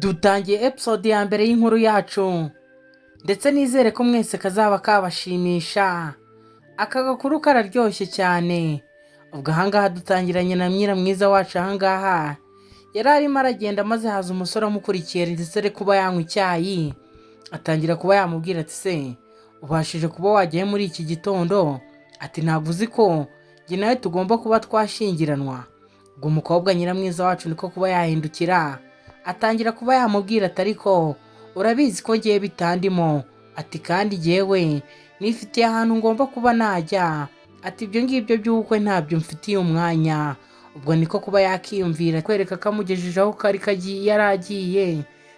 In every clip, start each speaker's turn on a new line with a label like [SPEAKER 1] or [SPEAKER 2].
[SPEAKER 1] Dutangiye episode ya mbere y'inkuru yacu, ndetse nizere ko mwese kazaba kabashimisha. Aka gakuru kararyoshye cyane. Ubwo ahangaha dutangiranye na Nyiramwiza wacu. Ahangaha yari arimo aragenda, maze haza umusore amukurikiye, ndetse ari kuba yanywa icyayi. Atangira kuba yamubwira ati: "Se ubashije kuba wajyayo muri iki gitondo?" Ati: "Ntabwo uzi ko njye nawe tugomba kuba twashyingiranwa?" Ubwo umukobwa Nyiramwiza wacu niko kuba yahindukira, atangira kuba yamubwira ati: "Ariko urabizi ko ngiye bitandimo." Ati: "Kandi jyewe nifitiye ahantu ngomba kuba najya." Ati: "Ibyo ngibyo by'ubukwe ntabyo mfitiye umwanya." Ubwo niko kuba yakiyumvira kwereka kamugejeje aho kari kagiye, yari agiye,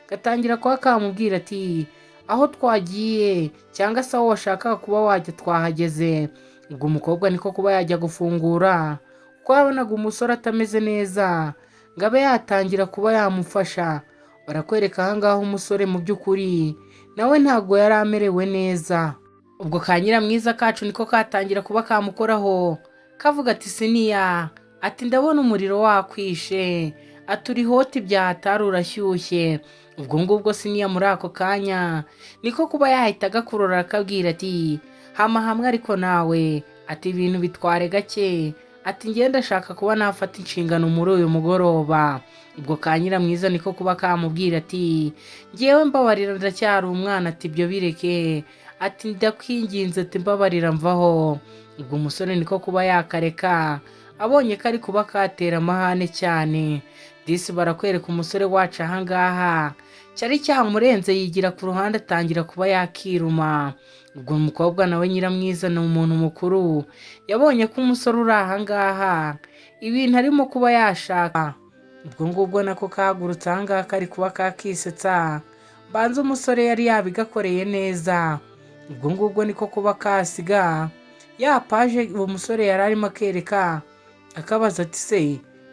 [SPEAKER 1] gatangira kuba kamubwira ati: "Aho twagiye, cyangwa se aho washakaga kuba wajya, twahageze." Ubwo umukobwa niko kuba yajya gufungura, kuko yabonaga umusore atameze neza, ngo abe yatangira kuba yamufasha. Barakwereka ahangaha umusore mu by'ukuri nawe ntabwo yari amerewe neza. Ubwo ka Nyiramwiza kacu niko katangira kuba kamukoraho, kavuga ati: "Siniya," ati, "ndabona umuriro wakwishe," ati, "uri hot byahatari, urashyushye." Ubwo ngubwo Siniya muri ako kanya niko kuba yahita agakurura, akabwira ati: "Hama hamwe, ariko nawe," ati, "ibintu bitware gake," ati, "ngenda ndashaka kuba nafata inshingano muri uyu mugoroba." Ubwo ka Nyiramwiza niko kuba kamubwira ati: "Ngewe mbabarira, ndacyari umwana." Ati: "Ibyo bireke," ati, "ndakwinginze," ati, "mbabarira mvaho." Ubwo umusore niko kuba yakareka, abonye ko ari kuba katera amahane cyane. Disi barakwereka umusore wacu ahangaha cyari cyamurenze, yigira ku ruhande, atangira kuba yakiruma. Ubwo umukobwa nawe Nyiramwiza ni umuntu mukuru, yabonye ko umusore uri ahangaha ibintu arimo kuba yashaka. Ubwo ngubwo nako kahagurutse ahangaha kari kuba kakisetsa, mbanza umusore yari yabigakoreye neza. Ubwo ngubwo niko kuba kasiga ya page uwo musore yari arimo akereka, akabaza ati: "Se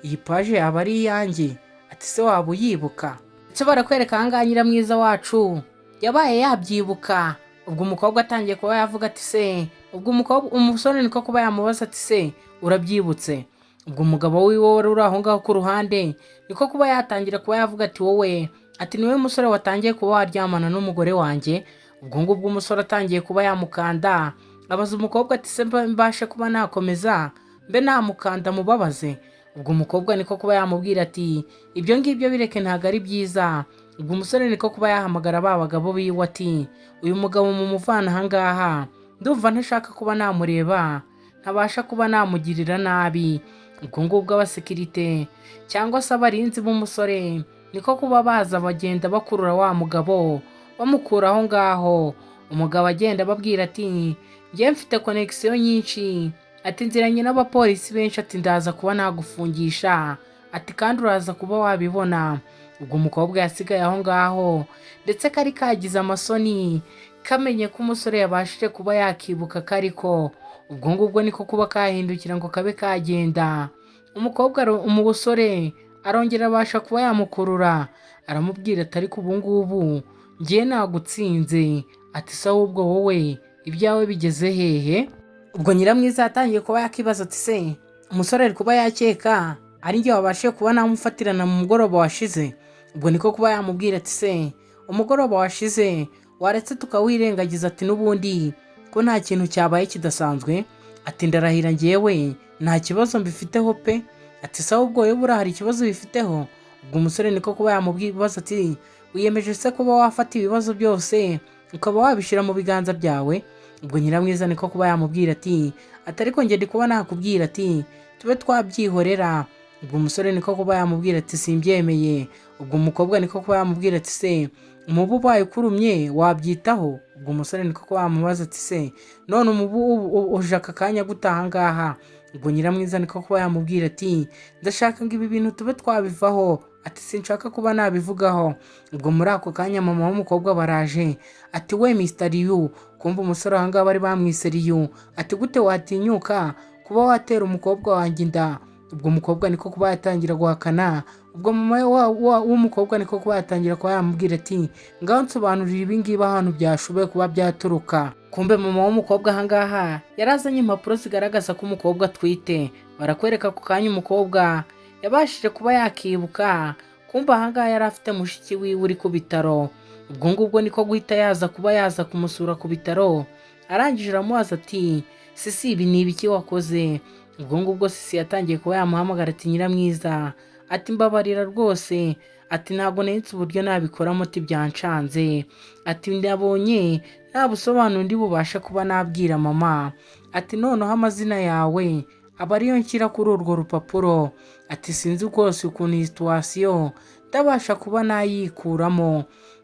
[SPEAKER 1] iyi page yaba ari iyanjye?" Ati: "Se waba uyibuka?" Ndetse barakwereka ahangaha Nyiramwiza wacu yabaye yabyibuka. Ubwo umukobwa atangiye kuba yavuga ati: "Se?" Ubwo umukobwa, umusore niko kuba yamubaza ati: "Se urabyibutse?" Ubwo umugabo wiwe wari uri aho ngaho ku ruhande niko kuba yatangira kuba yavuga ati: "Wowe," ati, "niwe musore watangiye kuba waryamana n'umugore wanjye." Ubwo ngubwo umusore atangiye kuba yamukanda, abaza umukobwa ati: "Se mbashe kuba nakomeza mbe namukanda mubabaze?" Ubwo umukobwa niko kuba yamubwira ati: "Ibyo ngibyo bireke, ntabwo ari byiza." Ubwo umusore niko kuba yahamagara ba bagabo biwe ati: "Uyu mugabo mumuvana ahangaha, ndumva ntashaka kuba namureba, ntabasha kuba namugirira nabi." Ubwo ngubwo abasekirite cyangwa se abarinzi b'umusore niko kuba baza, bagenda bakurura wa mugabo, bamukura aho ngaho. Umugabo agenda ababwira ati: "Njye mfite connection nyinshi," ati, "nziranye n'abapolisi benshi," ati, "ndaza kuba nagufungisha," ati, "kandi uraza kuba wabibona." Ubwo umukobwa yasigaye aho ngaho, ndetse kari kagize amasoni, kamenye ko umusore yabashije kuba yakibuka kariko. Ubwo ngubwo niko kuba kahindukira ngo kabe kagenda. Umukobwa, umusore arongera abasha kuba yamukurura, aramubwira ati: "Ariko ubu ngubu ngiye nagutsinze." Ati: "Se ahubwo wowe ibyawe bigeze hehe?" Ubwo Nyiramwiza yatangiye kuba yakibaza ati: "Se umusore ari kuba yakeka ari njye wabashije kuba namufatirana mu mugoroba washize?" Ubwo niko kuba yamubwira ati: "Se umugoroba washize waretse tukawirengagiza?" Ati: "N'ubundi ko nta kintu cyabaye kidasanzwe." Ati: "Ndarahira, ngewe nta kibazo mbifiteho pe." Ati: "Se ahubwo wowe buriya hari ikibazo bifiteho?" Ubwo umusore niko kuba yamubaza ati: "Wiyemeje se kuba wafata ibibazo byose ukaba wabishyira mu biganza byawe?" Ubwo Nyiramwiza niko kuba yamubwira ati ariko njye ndi kuba nakubwira ati tube twabyihorera. Ubwo umusore niko kuba yamubwira ati: "Simbyemeye." Ubwo umukobwa niko kuba yamubwira ati: "Se umubu ubaye ukurumye wabyitaho?" Ubwo umusore niko kuba yamubaza ati: "Se none umubu uje aka kanya gute aha ngaha?" Ubwo Nyiramwiza niko kuba yamubwira ati: "Ndashaka ngo ibi bintu tube twabivaho," ati, "sinshaka kuba nabivugaho." Ubwo muri ako kanya mama w'umukobwa baraje, ati: "We Mr Riyu." Kumva umusore aha ngaha bari bamwise Riyu. Ati: "Gute watinyuka kuba watera umukobwa wanjye inda?" Ubwo umukobwa niko kuba yatangira guhakana. Ubwo mama w'umukobwa niko kuba yatangira kuba yamubwira ati: "Ngaho nsobanurira ibi ngibi, ahantu byashoboye kuba byaturuka." Kumbe mama w'umukobwa ahangaha yari azanye impapuro zigaragaza ko umukobwa atwite. Barakwereka ako kanya umukobwa yabashije kuba yakibuka ko Kumva ahangaha yari afite mushiki wiwe uri ku bitaro. Ubwo ngubwo niko guhita yaza kuba yaza kumusura ku bitaro. Arangije aramubaza ati: "Sisi, ibi ni ibiki wakoze?" Ubwo ngubwo Sisi yatangiye kuba yamuhamagara ati: "Nyiramwiza," ati, "mbabarira rwose," ati, "ntabwo nahise uburyo nabikoramo," ati, "byancanze," ati, "ndabonye nta busobanuro ndi bubashe kuba nabwira mama," ati, "noneho amazina yawe aba ariyo nshyira kuri urwo rupapuro," ati, "sinzi rwose ukuntu iyi situation ndabasha kuba nayikuramo."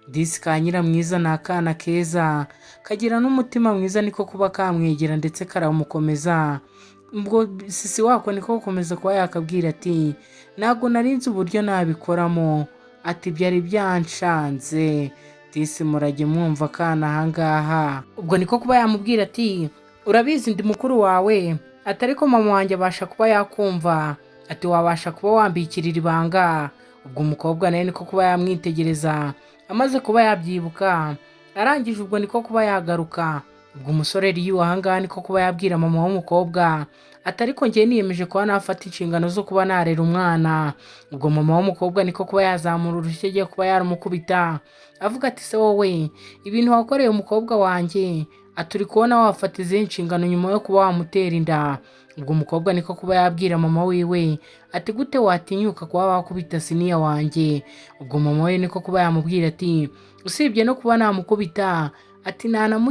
[SPEAKER 1] Disi ka Nyiramwiza ni akana keza, kagira n'umutima mwiza, niko kuba kamwegera ndetse karamukomeza. Ubwo Sisi wako niko gukomeza kuba yakabwira ati: "Ntabwo nari nzi uburyo nabikoramo," ati, "byari byanshanze." Disi murajye mwumva akana ahangaha. Ubwo niko kuba yamubwira ati: "Urabizi ndi mukuru wawe," ati, "ariko mama wanjye abasha kuba yakumva," ati, "wabasha kuba wambikirira ibanga?" Ubwo umukobwa nawe niko kuba yamwitegereza amaze kuba yabyibuka. Arangije ubwo niko kuba yagaruka. Ubwo umusore Riyu ahangaha niko kuba yabwira mama w'umukobwa ati: "Ariko njye niyemeje kuba nafata inshingano zo kuba narera umwana." Ubwo mama w'umukobwa niko kuba yazamura urushyi agiye kuba yaramukubita, avuga ati: "Se wowe, ibintu wakoreye umukobwa wanjye," ati, "uri kubona wafata izihe nshingano nyuma yo kuba wamutera inda?" Ubwo umukobwa niko kuba yabwira mama wiwe ati: "Gute watinyuka kuba wakubita senior wanjye?" Ubwo mama we niko kuba yamubwira ati: "Usibye no kuba namukubita," ati,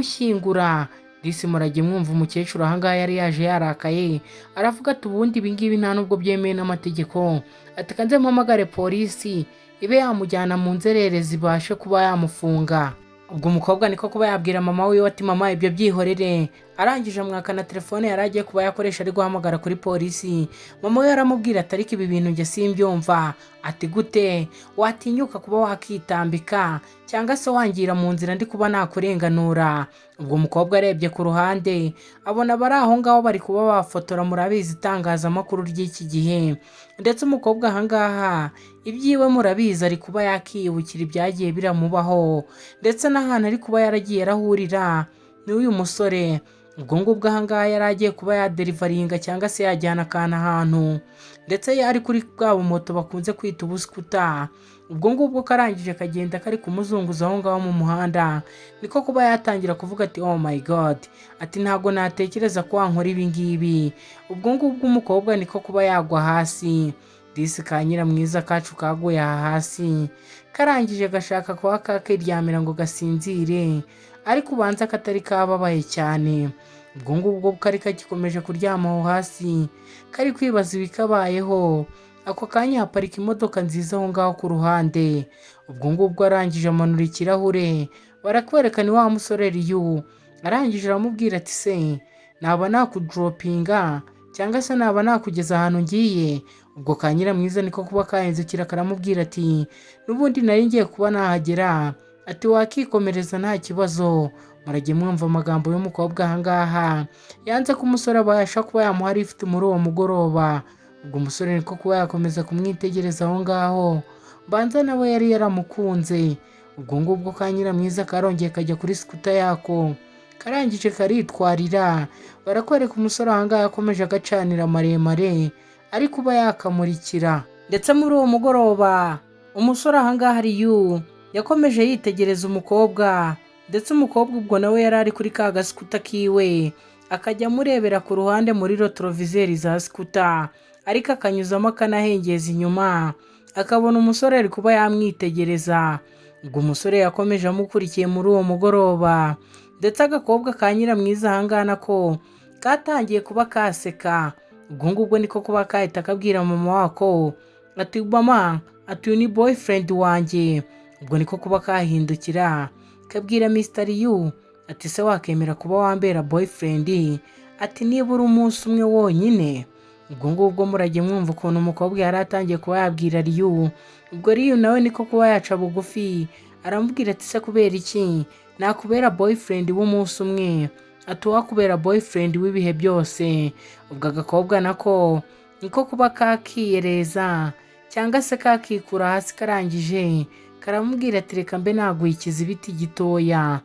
[SPEAKER 1] "nanamushyingura." Disi murajye mwumva umukecuru ahangaha yari yaje yarakaye, aravuga ati: "Ubundi ibingibi nta nubwo byemewe n'amategeko," ati, "kanze mpamagare polisi ibe yamujyana mu nzererezi ibashe kuba yamufunga." Ubwo umukobwa niko kuba yabwira mama wiwe ati: "Mama, ibyo byihorere." Arangije amwaka na telefone yari agiye kuba yakoresha ari guhamagara kuri polisi. Mama we aramubwira ati: "Ariko ibi bintu njye simbyumva," ati, "gute watinyuka kuba wakitambika cyangwa se wangira mu nzira ndi kuba nakurenganura?" Ubwo umukobwa arebye ku ruhande abona abari aho ngaho bari kuba bafotora. Murabizi itangazamakuru ry'iki gihe. Ndetse umukobwa ahangaha ibyiwe murabizi, ari kuba yakiyibukira ibyagiye biramubaho ndetse n'ahantu ari kuba yaragiye arahurira n'uyu musore. Ubwo ngubwo ahangaha yari agiye kuba yadeliveringa cyangwa se yajyana akantu ahantu, ndetse yari kuri bwa bumoto bakunze kwita ubuscooter. Ubwo ngubwo karangije kagenda kari kumuzunguza aho ngaho mu muhanda, niko kuba yatangira kuvuga ati: "Oh my God," ati, "ntabwo natekereza ko wankora ibi ngibi." Ubwo ngubwo umukobwa niko kuba yagwa hasi. Disi ka Nyiramwiza kacu kaguye aha hasi, karangije gashaka kuba kakiryamira ngo gasinzire, ariko ubanza katari kababaye cyane. Ubwo ngubwo kari kagikomeje kuryama aho hasi, kari kwibaza ibikabayeho. Ako kanya haparika imodoka nziza aho ngaho ku ruhande. Ubwo ngubwo arangije amanura ikirahure, barakwereka ni wa musore Riyu. Arangije aramubwira ati: "Se naba nakudroppinga cyangwa se naba nakugeza ahantu ngiye?" Ubwo ka Nyiramwiza niko kuba kahindukira karamubwira ati: "N'ubundi nari ngiye kuba nahagera," ati, "wakikomereza nta kibazo." Murajye mwumva amagambo y'umukobwa ahangaha, yanze ko umusore abasha kuba yamuha lift muri uwo mugoroba. Ubwo umusore niko kuba yakomeza kumwitegereza aho ngaho, mbanza nawe yari yaramukunze. Ubwo ngubwo ka Nyiramwiza karongeye kajya kuri scooter yako, karangije karitwarira. Barakwereka umusore ahangaha yakomeje agacanira maremare ari kuba yakamurikira. Ndetse muri uwo mugoroba umusore ahangaha Riyu yakomeje yitegereza umukobwa. Ndetse umukobwa ubwo nawe yari ari kuri ka gascooter kiwe, akajya amurebera ku ruhande muri rétroviseur za scooter, ariko akanyuzamo akanahengeza inyuma, akabona umusore ari kuba yamwitegereza. Ubwo umusore yakomeje amukurikiye muri uwo mugoroba. Ndetse agakobwa ka Nyiramwiza ahangaha nako katangiye kuba kaseka. Ubwo ngubwo niko kuba kahita akabwira mama wako ati: "Mama," ati, "uyu ni boyfriend wanjye." Ubwo niko kuba kahindukira kabwira Mr. Yu ati: "Se wakemera kuba wambera boyfriend?" ati, "nibura umunsi umwe wonyine?" Ubwo ngubwo murajye mwumva ukuntu umukobwa yari atangiye kuba yabwira Riyu. Ubwo Riyu nawe niko kuba yaca bugufi, aramubwira ati: "Se kubera iki nakubera boyfriend w'umunsi umwe?" ati, "uwakubera boyfriend w'ibihe byose." Ubwo agakobwa nako niko kuba kakiyereza cyangwa se kakikura hasi, karangije karamubwira ati: "Reka mbe naguha ikizibiti gitoya."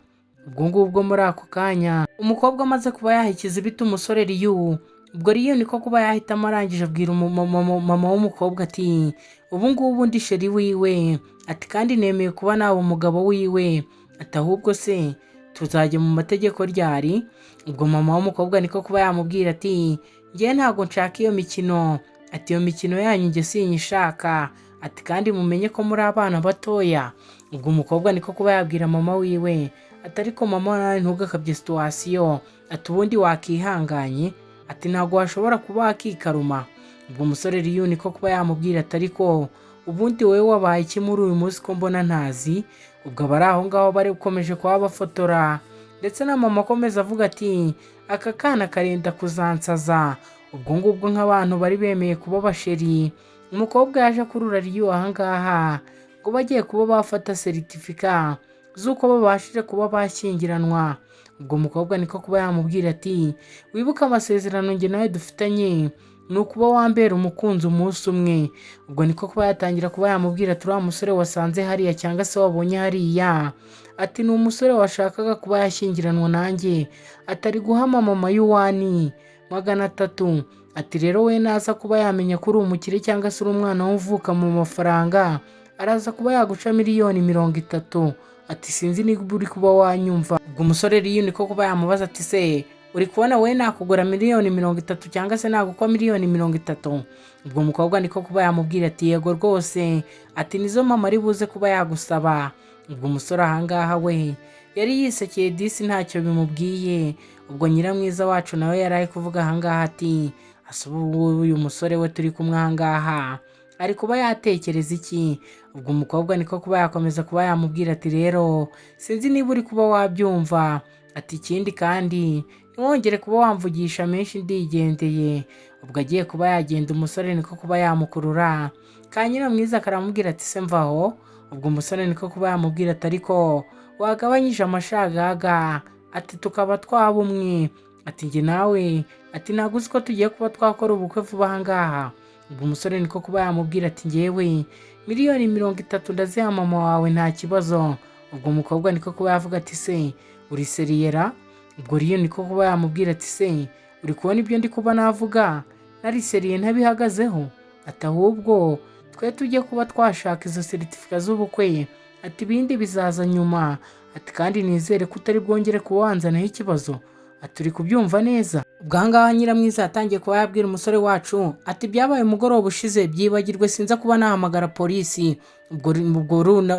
[SPEAKER 1] Ubwo ngubwo muri ako kanya umukobwa amaze kuba yaha ikizibiti umusore Riyu, Ubwo Riyo niko kuba yahitamo, arangije abwira mama w'umukobwa ati: "Ubu ngubu ndi chéri wiwe," ati: "Kandi nemeye kuba nawe umugabo wiwe," ati: "Ahubwo se tuzajya mu mategeko ryari?" Ubwo mama w'umukobwa niko kuba yamubwira ati: "Ngewe ntabwo nshaka iyo mikino," ati: "Iyo mikino yanyu njye sinyishaka," ati: "Kandi mumenye ko muri abana batoya." Ubwo umukobwa niko kuba yabwira mama wiwe ati: "Ariko mama, nawe ntugakabye situation," ati: "Ubundi wakihanganye," ati: "Ntabwo washobora kuba wakikaruma." Ubwo umusore Riyu niko kuba yamubwira ati: "Ariko ubundi wowe wabaye iki muri uyu munsi ko mbona ntazi?" Ubwo abari aho ngaho bari gukomeje kuba bafotora, ndetse na mama akomeza avuga ati: "Aka kana karenda kuzansaza." Ubwo ngubwo nk'abantu bari bemeye kuba ba chéri, umukobwa yaje kurura Riyu ahangaha ngo bagiye kuba bafata certificat z'uko babashije kuba bashyingiranwa. Ubwo umukobwa niko kuba yamubwira ati: "Wibuke amasezerano njye nawe dufitanye, ni ukuba wambera umukunzi umunsi umwe." Ubwo niko kuba yatangira kuba yamubwira ati: "Uriya musore wasanze hariya cyangwa se wabonye hariya," ati, "ni umusore washakaga kuba yashyingiranwa nanjye," atari guhama mama yuwani 300, ati: "Rero we naza kuba yamenya ko uri umukire cyangwa se uri umwana uvuka mu mafaranga, araza kuba yaguca miliyoni 30," ati: "Sinzi niba uri kuba wanyumva." Ubwo umusore Riyu niko kuba yamubaza ati: "Se uri kubona wowe nakugura miliyoni 30 cyangwa se nagukwa miliyoni 30?" Ubwo umukobwa niko kuba yamubwira ati: "Yego rwose," ati: "Nizo mama ari buze kuba yagusaba." Ubwo umusore ahangaha we yari yisekeye disi, ntacyo bimubwiye. Ubwo nyiramwiza wacu nawe yari ari kuvuga ahangaha ati: "Asa ubu uyu musore we turi kumwe ahangaha ari kuba yatekereza iki?" Ubwo umukobwa niko kuba yakomeza kuba yamubwira ati: "Rero sinzi niba uri kuba wabyumva," ati: "Ikindi kandi ntiwongere kuba wamvugisha menshi, ndigendeye." Ubwo agiye kuba yagenda, umusore niko kuba yamukurura ka nyiramwiza karamubwira ati: "Se mvaho." Ubwo umusore niko kuba yamubwira ati: "Ariko wagabanyije amashagaga," ati: "tukaba twaba umwe," ati: "Njye nawe," ati: "ntabwo uzi ko tugiye kuba twakora ubukwe vuba aha ngaha." Ubwo umusore niko kuba yamubwira ati: "Ngewe miliyoni 30 ndaziha mama wawe, nta kibazo." Ubwo umukobwa niko kuba yavuga ati: "Se uri sérieux ra?" Ubwo Riyo niko kuba yamubwira ati: "Se uri kubona ibyo ndi kuba navuga nari sérieux ntabihagazeho?" Ati: "Ahubwo twe tujye kuba twashaka izo certificat z'ubukwe," ati: "ibindi bizaza nyuma," ati: "kandi nizere ko utari bwongere kuba wanzanaho ikibazo," ati: "Uri kubyumva neza?" Ubwo ahangaha nyiramwiza yatangiye kuba yabwira umusore wacu ati: "Byabaye umugoroba ushize, byibagirwe, sinza kuba nahamagara polisi." Ubwo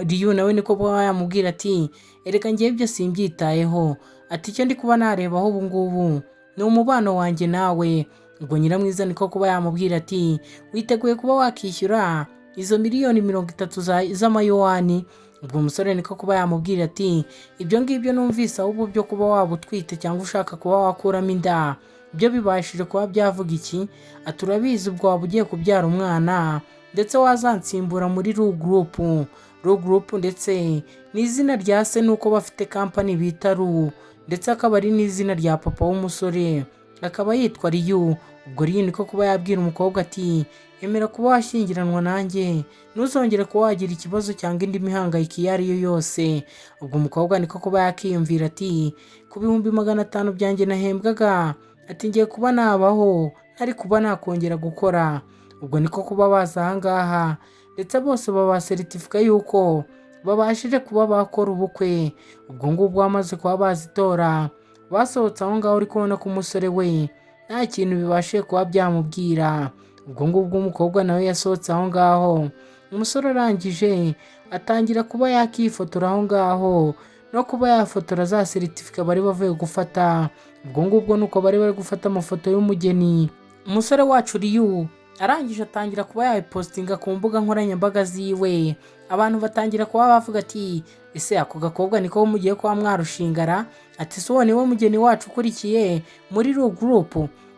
[SPEAKER 1] Riyu nawe niko kuba yamubwira ati: "Erega ngewe ibyo simbyitayeho," ati: "icyo ndi kuba narebaho ubu ngubu ni umubano wanjye nawe." Ubwo nyiramwiza niko kuba yamubwira ati: "Witeguye kuba wakishyura izo miliyoni 30 z'amayuwani?" Ubwo umusore niko kuba yamubwira ati: "Ibyo ngibyo numvise ahubwo byo kuba waba utwite cyangwa ushaka kuba wakuramo inda, byo bibashije kuba byavuga iki?" Ati: "Urabizi, ubwo waba ugiye kubyara umwana, ndetse wazansimbura muri Ru Group." Ru Group ndetse ni izina rya se, nuko bafite company bita Ru, ndetse akaba ari n'izina rya papa w'umusore, akaba yitwa Riyu. Ubwo Riyu niko kuba yabwira umukobwa ati: "Emera kuba washyingiranwa nanjye, ntuzongere kuba wagira ikibazo cyangwa indi mihangayiko iyo ari yo yose." Ubwo umukobwa niko kuba yakiyumvira ati: "Ku 500,000 byanjye nahembwaga," ati: "ngiye kuba nabaho ntari kuba nakongera gukora." Ubwo niko kuba baza ahangaha, ndetse bose baba certificat y'uko babashije kuba bakora ubukwe. Ubwo ngubwo bamaze kuba bazitora, basohotse aho ngaho, uri kubona ko umusore we nta kintu bibashije kuba byamubwira. Ubwo ngubwo umukobwa nawe yasohotse aho ngaho, umusore arangije atangira kuba yakifotora aho ngaho no kuba yafotora za certificat bari bavuye gufata. Ubwo ngubwo nuko bari bari gufata amafoto y'umugeni, umusore wacu Riyu arangije atangira kuba yabipostinga ku mbuga nkoranyambaga ziwe. Abantu batangira kuba bavuga ati: "Ese ako gakobwa niko mugiye kuba mwarushingara?" Ati: "Se uwo niwe mugeni wacu ukurikiye muri Ru Group?"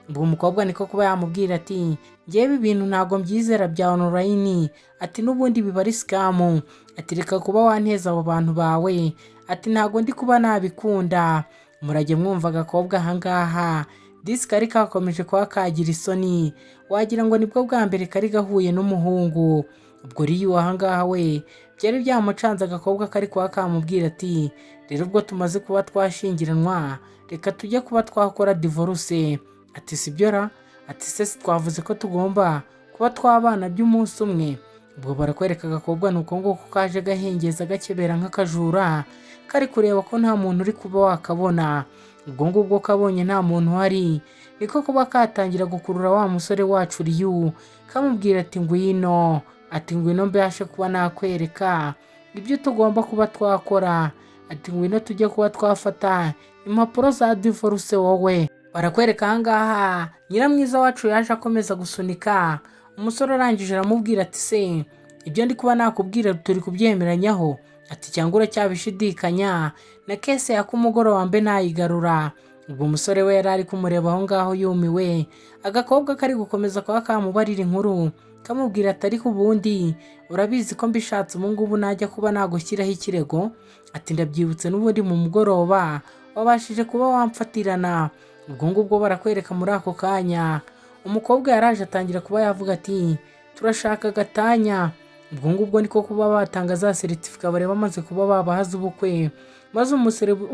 [SPEAKER 1] Ubwo umukobwa niko kuba yamubwira ati: "Ngewe ibintu ntabwo mbyizera bya online," ati: "n'ubundi biba ari scam," ati: "reka kuba wanteza abo bantu bawe," ati: "ntabwo ndi kuba nabikunda." Murajye mwumva agakobwa ahangaha disi kari kakomeje kuba kagira isoni, wagira ngo nibwo bwa mbere kari gahuye n'umuhungu. Ubwo Riyu ahangaha we byari byamucanze, agakobwa kari kuba kamubwira ati: "Rero ubwo tumaze kuba twashyingiranwa, reka tujye kuba twakora divorce," ati: "Sibyo ra?" Ati se twavuze ko tugomba kuba twabana by'umunsi umwe? Ubwo barakwereka agakobwa ni uko nguko kaje gahengeza, gakebera nk'akajura kari kureba ko nta muntu uri kuba wakabona. Ubwo ngubwo kabonye nta muntu uhari, niko kuba katangira gukurura wa musore wacu Riyu, kamubwira ati ngwino, ati ngwino mbashe kuba nakwereka ibyo tugomba kuba twakora, ati ngwino tujye kuba twafata impapuro za divorce wowe. Barakwereka ahangaha nyiramwiza wacu yaje akomeza gusunika umusore, arangije aramubwira ati se ibyo ndi kuba nakubwira turi kubyemeranyaho? Ati cyangwa uracyabishidikanya? Na case ya kumugoroba mbe nayigarura? Ubwo umusore we yari ari kumureba aho ngaho yumiwe, agakobwa kari gukomeza kuba kamubarira inkuru, kamubwira ati ariko ubundi urabizi ko mbishatse ubu ngubu najya kuba nagushyiraho ikirego. Ati ndabyibutse, n'ubundi mu mugoroba wabashije kuba wamfatirana. Ubwo ngubwo barakwereka muri ako kanya umukobwa yaraje atangira kuba yavuga ati turashaka gatanya. Ubwo ngubwo niko kuba batanga za certificat bari bamaze kuba babahaza ubukwe, maze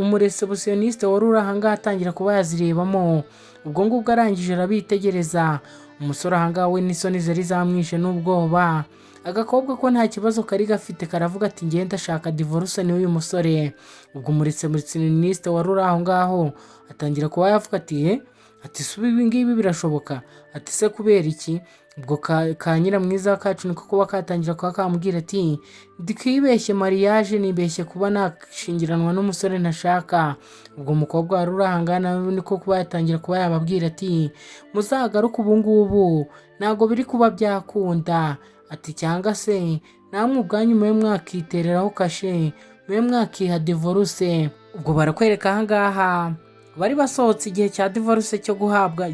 [SPEAKER 1] umuréceptionniste wari uri ahangaha atangira kuba yazirebamo. Ubwo ngubwo arangije arabitegereza. Umusore ahangaha we n'isoni zari zamwishe n'ubwoba. Agakobwa ko nta kibazo kari gafite, karavuga ati ngenda ndashaka divorce n'uyu musore. Ubwo umuréceptionniste wari uri aho ngaho atangira kuba yavuga ati ye, ati se ibi ngibi birashoboka? Ati se kubera iki? Ubwo ka nyiramwiza kacu niko kuba katangira kuba kamubwira ati ndikibeshye mariage, nibeshye kuba nashyingiranwa n'umusore ntashaka. Ubwo umukobwa wari uri ahangaha nawe niko kuba yatangira kuba yababwira ati muzagaruke, ubu ngubu ntabwo biri kuba byakunda. Ati cyangwa se namwe ubwanyu mube mwakitereraho kashe, mube mwakiha divorce. Ubwo barakwereka ahangaha bari basohotse, igihe cya divorce cyo guhabwa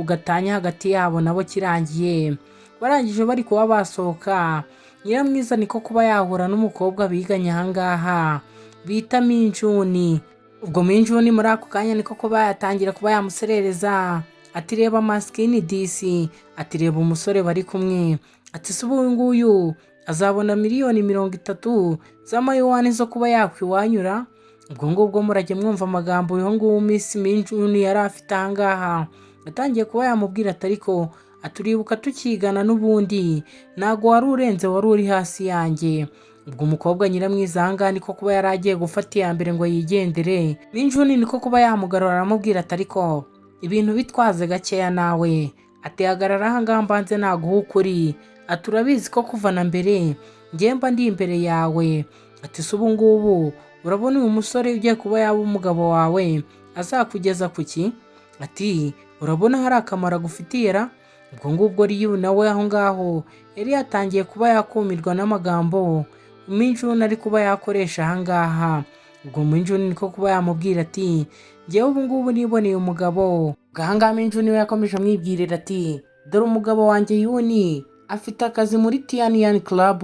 [SPEAKER 1] gatanya hagati yabo nabo kirangiye. Barangije bari kuba basohoka, nyiramwiza niko kuba yahura n'umukobwa biganye ahangaha bita Minjuni. Ubwo Minjuni muri ako kanya niko kuba yatangira kuba yamuserereza ati reba masikini disi, ati reba umusore bari kumwe, ati se ubu nguyu azabona miliyoni 30 z'amayuwani zo kuba yakwiwanyura? Ubwo ngubwo murajya mwumva amagambo uyu nguyu Miss Minjuni yari afite ahangaha. Yatangiye kuba yamubwira ati ariko aturibuka tukigana n'ubundi ntabwo wari urenze, wari uri hasi yanjye. Ubwo umukobwa nyiramwiza ahangaha niko kuba yari agiye gufata iya mbere ngo yigendere, Minjuni niko kuba yamugarura, aramubwira ati ariko ibintu bitwaze gakeya nawe, ati hagarara ahangaha mbanze naguha ukuri, ati urabizi ko kuva na mbere njye mba ndi imbere yawe, ati se ubu ngubu urabona uyu musore ugiye kuba yaba umugabo wawe azakugeza ku ki? Ati urabona hari akamaro agufitiye ra? Ubwo ngubwo Riyu nawe aho ngaho yari yatangiye kuba yakumirwa n'amagambo Minjuni ari kuba yakoresha ahangaha. Ubwo Minjuni niko kuba yamubwira ati njyewe ubu ngubu niboneye umugabo. Ubwo ahangaha Minjuni we yakomeje amwibwirira ati dore umugabo wanjye Yuni afite akazi muri Tianyan Club,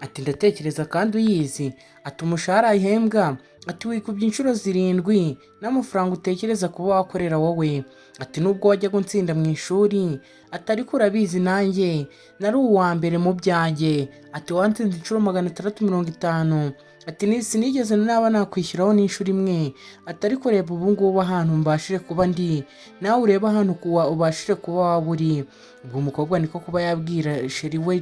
[SPEAKER 1] ati ndatekereza kandi uyizi, ati umushahara ahembwa, ati wikubye inshuro 7 n'amafaranga utekereza kuba wakorera wowe, ati nubwo wajyaga unsinda mu ishuri, ati ariko urabizi nanjye nari uwa mbere mu byanjye, ati wansinze inshuro 650, ati sinigeze naba nakwishyuraho n'inshuro imwe, ati ariko reba ubu ngubu ahantu mbashije kuba ndi, nawe urebe ahantu kuwa ubashije kuba waba uri. Ubwo umukobwa niko kuba yabwira chéri we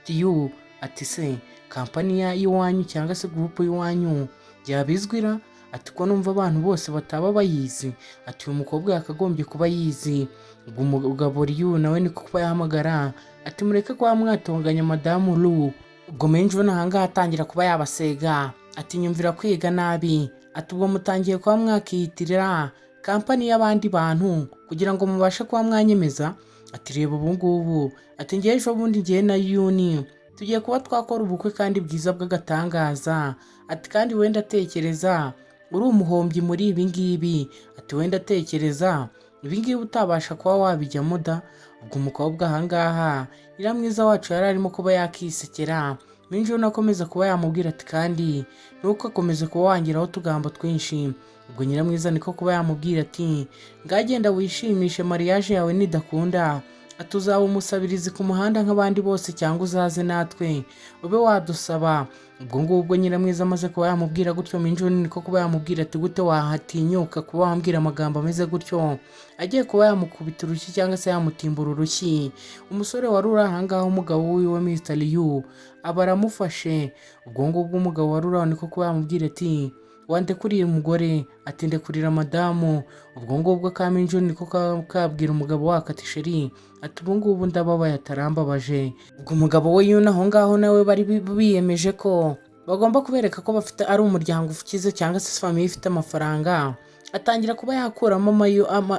[SPEAKER 1] Riyu ati se company y'iwanyu cyangwa se groupe y'iwanyu byabizwira? Ati ko numva abantu bose bataba bayizi? Ati uyu mukobwa yakagombye kuba yizi. Ubwo umugabo Riyu nawe niko kuba yahamagara ati mureke kuba mwatonganya madamu Lu. Ubwo Minjuni ahangaha atangira kuba yabasega ati nyumvira kwiga nabi, ati ubwo mutangiye kuba mwakiyitirira company y'abandi bantu kugira ngo mubashe kuba mwanyemeza, ati reba ubu ngubu, ati ngewe ejo bundi ngewe na Yuni tugiye kuba twakora ubukwe kandi bwiza bw'agatangaza, ati kandi wenda atekereza uri umuhombyi muri ibi ngibi, ati wenda atekereza ibi ngibi utabasha kuba wabijyamo da. Ubwo umukobwa ahangaha nyiramwiza wacu yari arimo kuba yakisekera, Minjuni akomeza kuba yamubwira ati kandi nuko akomeza kuba wangiraho utugambo twinshi. Ubwo nyiramwiza niko kuba yamubwira ati ngagenda wishimishe, mariage yawe nidakunda. Ati uzaba umusabirizi ku muhanda nk'abandi bose, cyangwa uzaze natwe ube wadusaba. Ubwo ngubwo Nyiramwiza amaze kuba yamubwira gutyo, Minjuni niko kuba yamubwira ati gute wahatinyuka kuba wambwira amagambo ameze gutyo? Agiye kuba yamukubita urushyi cyangwa se yamutimbura urushyi. Umusore wari uri ahangaha, umugabo wiwe Mr. Liu, aba aramufashe. Ubwo ngubwo umugabo wari uri aho niko kuba yamubwira ati wandekuriye umugore, ati ndekurira madamu. Ubwo ngubwo ka Minjuni niko kabwira umugabo wako ati chéri, ati ubu ngubu ndababaye, atarambabaje. Ubwo umugabo we yuna aho ngaho nawe bari biyemeje ko bagomba kubereka ko bafite ari umuryango ukize cyangwa se famille ifite amafaranga. Atangira kuba yakuramo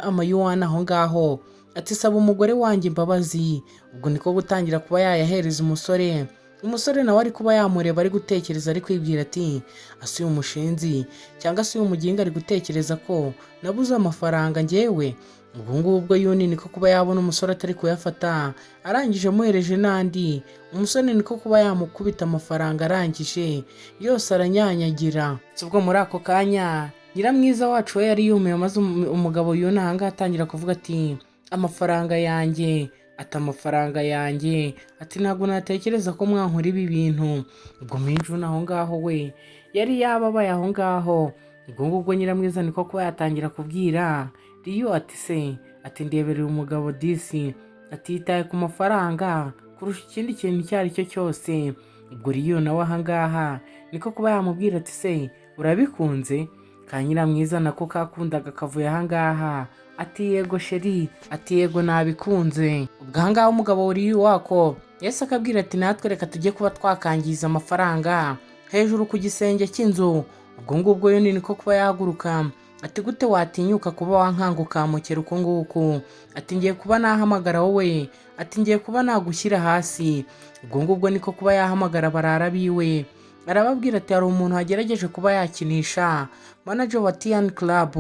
[SPEAKER 1] amayuwani aho ngaho, ati saba umugore wanjye imbabazi. Ubwo niko gutangira kuba yayahereza umusore. Umusore nawe ari kuba yamureba, ari gutekereza, ari kwibwira ati ase uyu mushinzi cyangwa se uyu muginga ari gutekereza ko nabuze amafaranga njyewe? Ubwo ngubwo Yuni niko kuba yabona umusore atari kuyafata, arangije amuhereje n'andi. Umusore niko kuba yamukubita amafaranga, arangije yose aranyanyagira. Ubwo muri ako kanya Nyiramwiza wacu we yari yumiwe, maze umugabo Yuni ahangaha atangira kuvuga ati amafaranga yanjye, ati amafaranga yanjye, ati ntabwo natekereza ko mwankora ibi bintu. Ubwo Minjuni aho ngaho we yari yababaye aho ngaho. Ubwo ngubwo Nyiramwiza niko kuba yatangira kubwira Riyo ati se, ati ndeberera umugabo disi, atitaye ku mafaranga kurusha ikindi kintu icyo ari cyo cyose. Ubwo Riyo nawe ahangaha niko kuba yamubwira ati se urabikunze? Ka Nyiramwiza nako kakundaga kavuye ahangaha, ati yego chéri, ati yego nabikunze. Ubwo ahangaha umugabo Riyo wako yahise akabwira ati natwe reka tujye kuba twakangiza amafaranga hejuru ku gisenge cy'inzu. Ubwo ngubwo yo niko kuba yahaguruka, ati gute watinyuka kuba wankanga ukamukera uku nguku? Ati ngiye kuba nahamagara wowe, ati ngiye kuba nagushyira hasi. Ubwo ngubwo niko kuba yahamagara barara biwe, arababwira ati hari umuntu wagerageje kuba yakinisha manager wa Tian Club,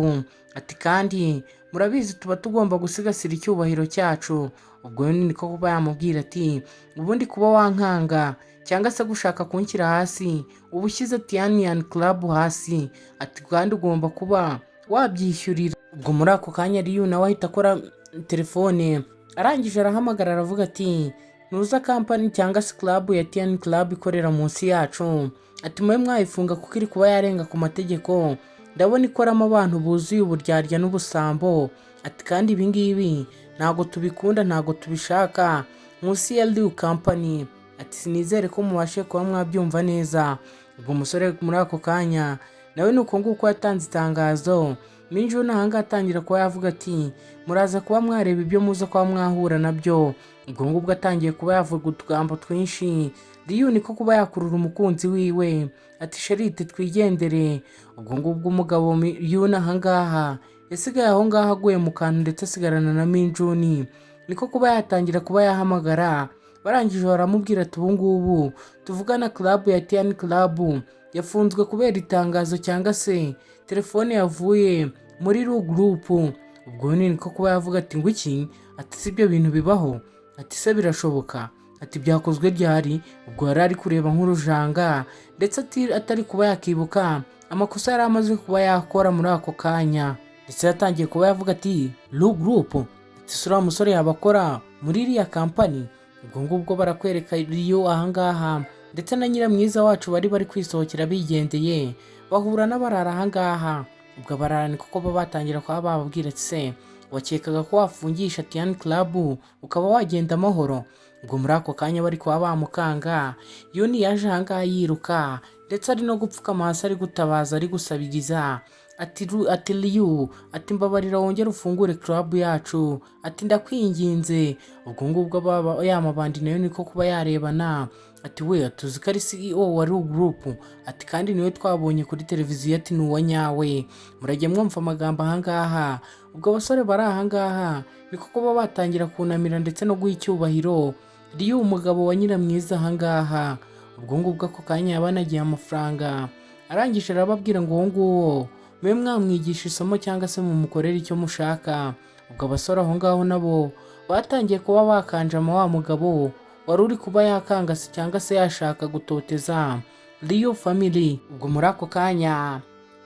[SPEAKER 1] ati kandi murabizi tuba tugomba gusigasira icyubahiro cyacu. Ubwo niko kuba yamubwira ati ubundi kuba wankanga cyangwa se gushaka kunshyira hasi, uba ushyize Tian Club hasi, ati kandi ugomba kuba wabyishyurira. Ubwo muri ako kanya Riyu nawe ahita akora telefone, arangije arahamagara, aravuga ati ntuza company cyangwa se club ya Tian Club ikorera munsi yacu, ati mube mwayifunga kuko iri kuba yarenga ku mategeko, ndabona ikoramo abantu buzuye uburyarya n'ubusambo, ati kandi ibi ngibi ntabwo tubikunda, ntabwo tubishaka munsi ya Liu Company, ati sinizere ko mubashe kuba mwabyumva neza. Ubwo umusore muri ako kanya nawe ni uko nguko yatanze itangazo. Minjuna ahangaha atangira kuba yavuga ati muraza kuba mwareba ibyo muza kuba mwahura nabyo. Ubwo ngubwo atangiye kuba yavuga utugambo twinshi. Riyu niko kuba yakurura umukunzi wiwe, ati chéri, twigendere. Ubwo ngubwo umugabo Yuna ahangaha yasigaye aho ngaho aguye mu kantu, ndetse asigarana na Minjuni. Niko kuba yatangira kuba yahamagara, barangije baramubwira ati ubu ngubu tuvugana club ya Tian Club yafunzwe kubera itangazo cyangwa se telefone yavuye muri Ru Group. Ubwo niko kuba yavuga ati ngo iki? Ati si ibyo bintu bibaho? Ati se birashoboka? Ati byakozwe ryari? Ubwo yari ari kureba nk'urujanga, ndetse atari kuba yakibuka amakosa yari amaze kuba yakora muri ako kanya. Ndetse yatangiye kuba yavuga ati Ru Group, ati si uriya musore yabakora muri iriya company? Ubwo ngubwo barakwereka Riyo ahangaha ndetse na Nyiramwiza wacu bari kwisohokera bigendeye, bahura n'abarara ahangaha. Ubwo abarara niko kuba batangira kuba bababwira ati se wakekaga ko wafungisha Tian Club ukaba wagenda amahoro? Ubwo muri ako kanya bari kuba bamukanga, Yuni yaje ahangaha yiruka, ndetse ari no gupfukama hasi, ari gutabaza, ari gusabiriza, ati Liyu, ati mbabarira wongere ufungure club yacu, ati ndakwinginze. Ubwo ngubwo baba ya mabandi nayo niko kuba yarebana, ati we tuzi ko ari CEO wa Ru Group, ati kandi niwe twabonye kuri televiziyo, ati ni uwa nyawe. Murajya mwumva amagambo ahangaha. Ubwo abasore bari ahangaha niko kuba batangira kunamira ndetse no guha icyubahiro Riyu, umugabo wa Nyiramwiza ahangaha. Ubwo ngubwo ako kanya yabanagiye amafaranga, arangije arababwira ngo uwo nguwo mube mwamwigisha isomo cyangwa se mumukorere icyo mushaka. Ubwo abasore aho ngaho nabo batangiye kuba bakanjama wa mugabo wari uri kuba yakangase cyangwa se yashaka gutoteza Riyo family. Ubwo muri ako kanya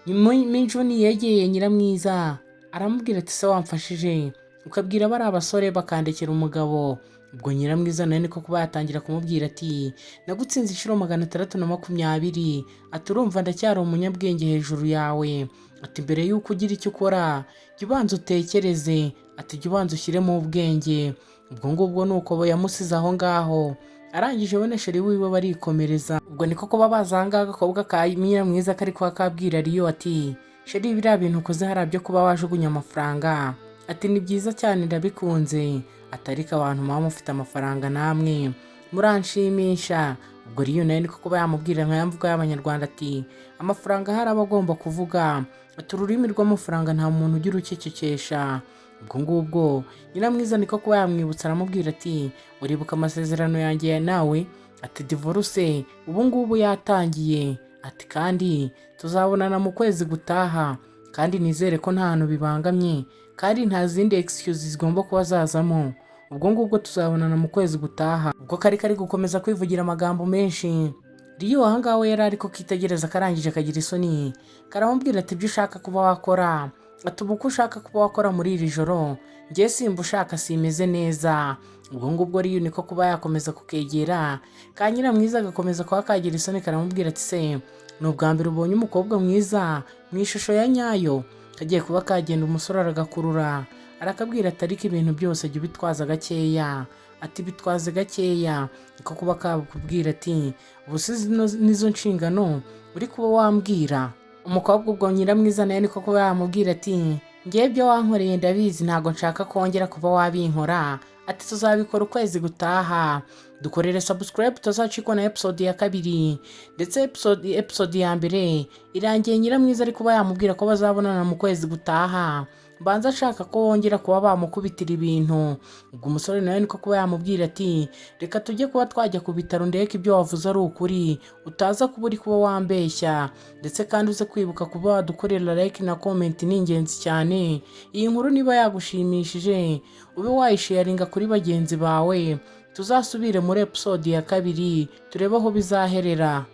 [SPEAKER 1] Minjuni yegeye Nyiramwiza, aramubwira ati se wamfashije? Ukabwira bari abasore bakandekera umugabo. Ubwo Nyiramwiza nawe niko kuba yatangira kumubwira ati: "Nagutsinze inshuro 620." Ati: "Urumva ndacyari umunyabwenge hejuru yawe." Ati: "Mbere y'uko ugira icyo ukora, jya ubanza utekereze." Ati: "Jya ubanza ushyiremo ubwenge." Ubwo ngubwo ni uko yamusize aho ngaho. Arangije we na chéri wiwe barikomereza. Ubwo niko kuba baza aha ngaha, agakobwa ka Nyiramwiza kari kuba kabwira Riyo ati: "Chéri, biriya bintu ukoze hariya byo kuba wajugunya amafaranga," ati, "ni byiza cyane, ndabikunze." Ati: "Ariko abantu muba mufite amafaranga namwe muranshimisha." Ubwo Riyo nawe niko kuba yamubwira nka ya mvugo y'Abanyarwanda ati: "Amafaranga hari aba agomba kuvuga." Ati: "Ururimi rw'amafaranga nta muntu ugira ucecekesha." Ubwo ngubwo Nyiramwiza niko kuba yamwibutsa, aramubwira ati: "Uribuka amasezerano yanjye nawe?" Ati: "Divorce ubu ngubu yatangiye." Ati: "Kandi tuzabonana mu kwezi gutaha, kandi nizere ko nta hantu bibangamye, kandi nta zindi excuse zigomba kuba zazamo. Ubwo ngubwo tuzabonana mu kwezi gutaha." Ubwo kari kari gukomeza kwivugira amagambo menshi. Riyo ahangaha we yari ariko kitegereza, karangije kagira isoni, karamubwira ati: "Ibyo ushaka kuba wakora," ati, "ubu uko ushaka kuba wakora muri iri joro, njye simba ushaka, simeze neza." Ubwo ngubwo Riyo niko kuba yakomeza kukegera ka Nyiramwiza, agakomeza kuba kagira isoni, karamubwira ati: "Se ni ubwa mbere ubonye umukobwa mwiza mu ishusho ya nyayo?" Kagiye kuba kagenda, umusore aragakurura, arakabwira ati: "Ariko ibintu byose jya ubitwaza gakeya." Ati: "Bitwaze gakeya." Niko kuba kakubwira ati: "Ubu se zino nizo nshingano uri kuba wambwira?" Umukobwa ubwo Nyiramwiza nawe niko kuba yamubwira ati: "Ngewe ibyo wankoreye ndabizi, ntabwo nshaka kongera kuba wabinkora." Ati: "Tuzabikora ukwezi gutaha." Dukorere subscribe tuzacikwa na episode ya kabiri. Ndetse episode ya mbere irangiye Nyiramwiza ari kuba yamubwira ko bazabonana mu kwezi gutaha, mbanza ashaka ko bongera kuba bamukubitira ibintu. Ubwo umusore nawe niko kuba yamubwira ati: "Reka tujye kuba twajya ku bitaro, ndeke ibyo wavuze ari ukuri, utaza kuba uri kuba wambeshya." Ndetse kandi uze kwibuka kuba wadukorera like na comment, ni ingenzi cyane. Iyi nkuru niba yagushimishije, ube wayisharinga kuri bagenzi bawe. Tuzasubire muri episode ya kabiri, turebe aho bizaherera.